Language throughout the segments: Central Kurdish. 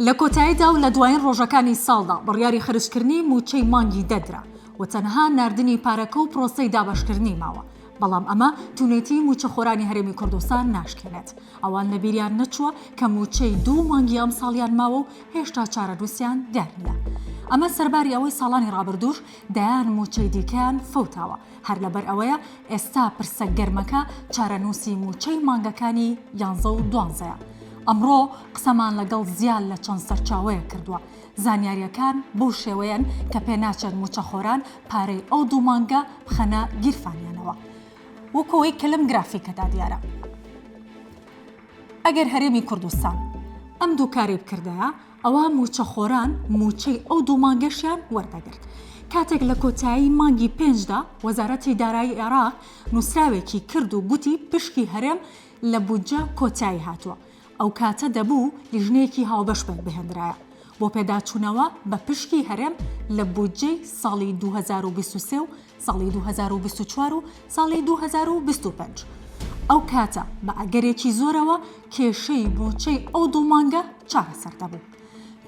لە کۆتاییدا و لە دوایین ڕۆژەکانی ساڵدا بڕیاری خەرجکردنی مووچەی مانگی دە درا و تەنها ناردنی پارەکە و پرۆسەی دابەشکردنی ماوە، بەڵام ئەمە تونێتی مووچەخۆرانی هەرێمی کوردستان ناشکێنێت. ئەوان لەبیریان نەچووە کە مووچەی دوو مانگی ئەمساڵیان ماوە و هێشتا چارەنووسیان دیار نییە. ئەمە سەرباری ئەوەی ساڵانی ڕابردووش دەیان مووچەی دیکەیان فەوتاوە. هەر لەبەر ئەوەیە ئێستا پرسە گەرمەکە چارەنووسی مووچەی مانگەکانی یانزە و دوانزەیە. ئەمڕۆ قسەمان لەگەڵ زیاد لە چەند سەرچاوەیەک کردووە. زانیارییەکان بەو شێوەیەن کە پێناچێت مووچەخۆران پارەی ئەو دوو مانگە بخەنە گیرفانیانەوە. وەکو ئەوەی کە لەم گرافیکەدا دیارە. ئەگەر هەرێمی کوردستان ئەم دوو کارەی بکردایە، ئەوا مووچەخۆران مووچەی ئەو دوو مانگەشیان وەردەگرت. کاتێک لە کۆتایی مانگی پێنجدا وەزارەتی دارایی عێراق نووسراوێکی کرد و گوتی پشکی هەرێم لە بودجە کۆتایی هاتووە، ئەوکاتە دەبوو لیژنەیەکی هاوبەش پێکبهێندرایە بۆ پێداچوونەوە بە پشکی هەرێم لە بودجەی ساڵی 2023 و ساڵی 2024 و ساڵی 2025. ئەو کاتە بە ئەگەرێکی زۆرەوە کێشەی مووچەی ئەو دوو مانگە چارەسەر دەبوو.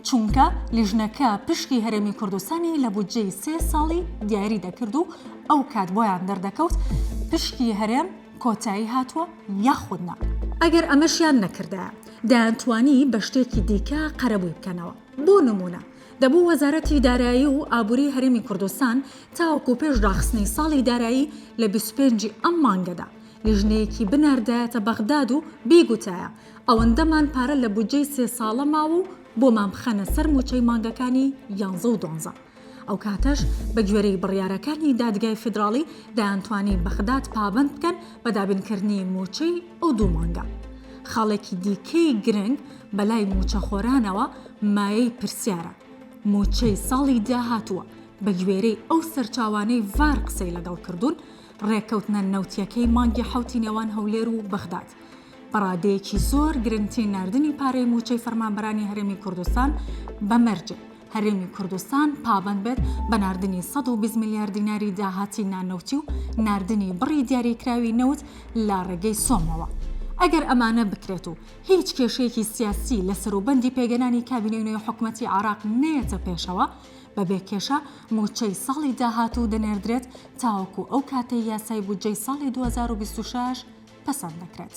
چونکە لیژنەکە پشکی هەرێمی کوردستانی لە بودجەی سێ ساڵی دیاری دەکرد و ئەو کات بۆیان دەردەکەوت پشکی هەرێم کۆتایی هاتووە یاخود نا. ئەگەر ئەمەشیان نەکردایە دەیانتوانی بە شتێکی دیکە قەرەبووی بکەنەوە. بۆ نموونە دەبوو وەزارەتی دارایی و ئابووری هەرێمی کوردستان تاوەکو پێش داخستنی ساڵی دارایی لە 25 ی ئەم مانگەدا لیژنەیەکی بناردایەتە بەغداد و بیگوتایە ئەوەندەمان پارە لە بودجەی سێ ساڵە ماوە و بۆمان بخەنە سەر مووچەی مانگەکانی یانزە و دوانزە. ئەوکاتەش بەگوێرەی بڕیارەکانی دادگای فیدراڵی دەیانتوانی بەغداد پابەند بکەن بە دابینکردنی مووچەی ئەو دوو مانگە. خاڵێکی دیکەی گرنگ بەلای مووچەخۆرانەوە مایەی پرسیارە، مووچەی ساڵی داهاتووە بەگوێرەی ئەو سەرچاوانەی ڤار قسەی لەگەڵ کردوون، رێککەوتنە نەوتییەکەی مانگی حەوتی نێوان هەولێر و بەغداد بە رادەیەکی زۆر گرنتی ناردنی پارەی مووچەی فەرمانبەرانی هەرێمی کوردستان بە مەرجێک هەرێمی کوردستان پابەند بێت بە ناردنی 120 ملیار دیناری داهاتی نانەوتی و ناردنی بڕی دیاریکراوی نەوت لە ڕێگەی سۆمەوە. ئەگەر ئەمانە بکرێت و هیچ کێشەیەکی سیاسی لە سەروبەندی پێگەنانی کابینەی نوێی حکومەتی عێراق نەیەتە پێشەوە، بەبێ کێشە مووچەی ساڵی داهاتوو دەنێردرێت تاوەکو ئەو کاتەی یاسای بودجەی ساڵی 2026 پەسەند دەکرێت.